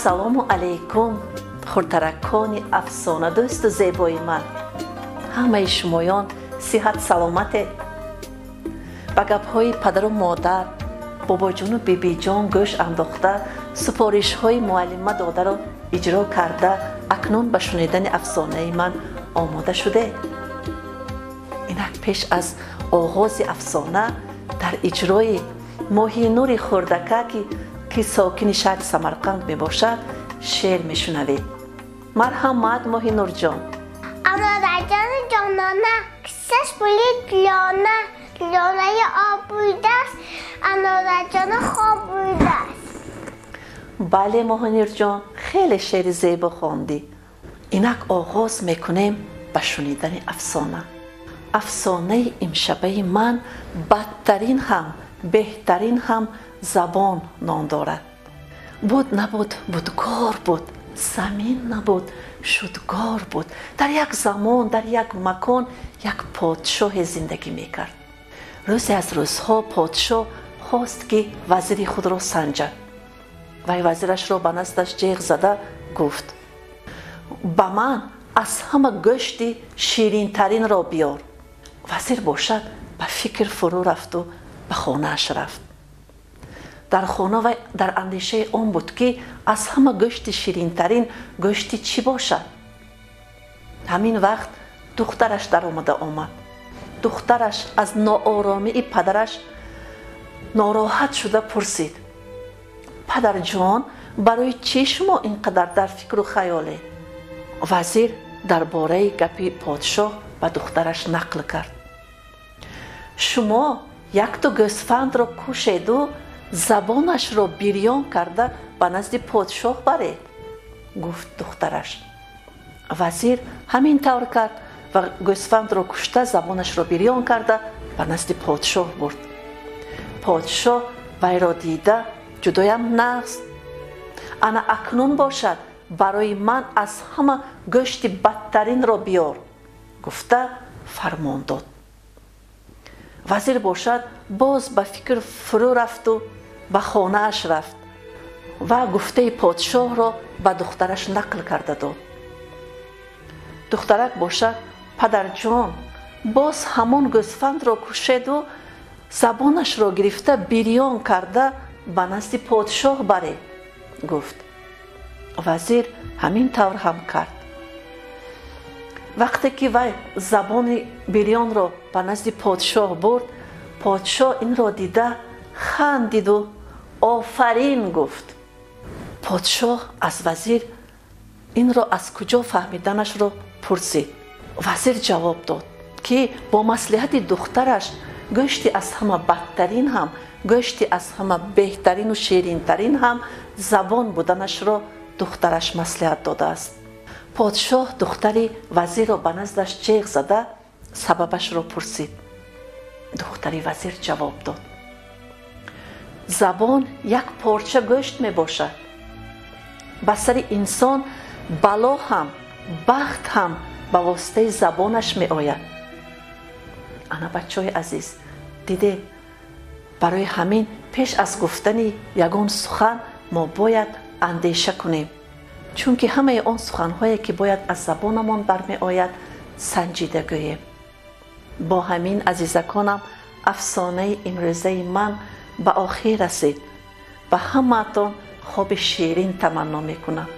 Ассалому алайкум, хурдаракони афсонадӯсту зебои ман. Ҳамаи шумоён сиҳат саломате. Ба гапҳои падару модар, бобоҷону бибиҷон гӯш андохта, супоришҳои муаллима додаро иҷро карда, акнун ба шунидани афсонаи ман омода шудед. Инак пеш аз оғози афсона дар иҷрои Моҳинури хурдакаки, ки сокини шаҳри Самарқанд мебошад, шеър мешунавед. Марҳамат, Моҳинурҷон. Анораҷони ҷонона, кисаш пули тилона, тилонаи об буйдааст, анораҷона хоб буйдааст. Бале, Моҳинурҷон, хеле шеъри зебо хондӣ. Инак оғоз мекунем ба шунидани афсона. Афсонаи имшабаи ман бадтарин ҳам беҳтарин ҳам забон ном дорад. Буд набуд, будгор буд, замин набуд, шудгор буд. Дар як замон, дар як макон як подшоҳе зиндагӣ мекард. Рӯзе аз рӯзҳо подшоҳ хост, ки вазири худро санҷад. Вай вазирашро ба наздаш ҷеғ зада гуфт: ба ман аз ҳама гӯшти ширинтаринро биёр. Вазир бошад ба фикр фурӯ рафту ба хонааш рафт. Дар хона вай дар андешаи он буд, ки аз ҳама гӯшти ширинтарин гӯшти чӣ бошад. Ҳамин вақт духтараш даромада омад. Духтараш аз нооромии падараш нороҳат шуда пурсид: падарҷон, барои чӣ шумо ин қадар дар фикру хаёлед? Вазир дар бораи гапи подшоҳ ба духтараш нақл кард. Шумо якто гӯсфандро кушеду забонашро бирён карда ба назди подшоҳ баред, гуфт духтараш. Вазир ҳамин тавр кард ва гӯсфандро кушта, забонашро бирён карда ба назди подшоҳ бурд. Подшоҳ вайро дида ҷудоям нағз. Ана акнун бошад барои ман аз ҳама гӯшти бадтаринро биёр, гуфта фармон дод. Вазир бошад боз ба фикр фурӯ рафту ба хонааш рафт ва гуфтаи подшоҳро ба духтараш нақл карда дод. Духтарак бошад: падарҷон, боз ҳамон гӯсфандро кушеду забонашро гирифта бирён карда ба назди подшоҳ баред, гуфт. Вазир ҳамин тавр ҳам кард. Вақте ки вай забони бирёнро ба назди подшоҳ бурд, подшоҳ инро дида хандиду офарин гуфт. Подшоҳ аз вазир инро аз куҷо фаҳмиданашро пурсид. Вазир ҷавоб дод, ки бо маслиҳати духтараш гӯшти аз ҳама бадтарин ҳам, гӯшти аз ҳама беҳтарину ширинтарин ҳам забон буданашро духтараш маслиҳат додааст. Подшоҳ духтари вазирро ба наздаш ҷеғ зада сабабашро пурсид. Духтари вазир ҷавоб дод: забон як порча гӯшт мебошад. Ба сари инсон бало ҳам, бахт ҳам ба воситаи забонаш меояд. Ана бачаҳои азиз, дидед, барои ҳамин пеш аз гуфтани ягон сухан мо бояд андеша кунем, чунки ҳамаи он суханҳое ки бояд аз забонамон бармеояд санҷида гӯем. Бо ҳамин, азизаконам, афсонаи имрӯзаи ман ба охир расид. Ба ҳамаатон хоби ширин таманно мекунам.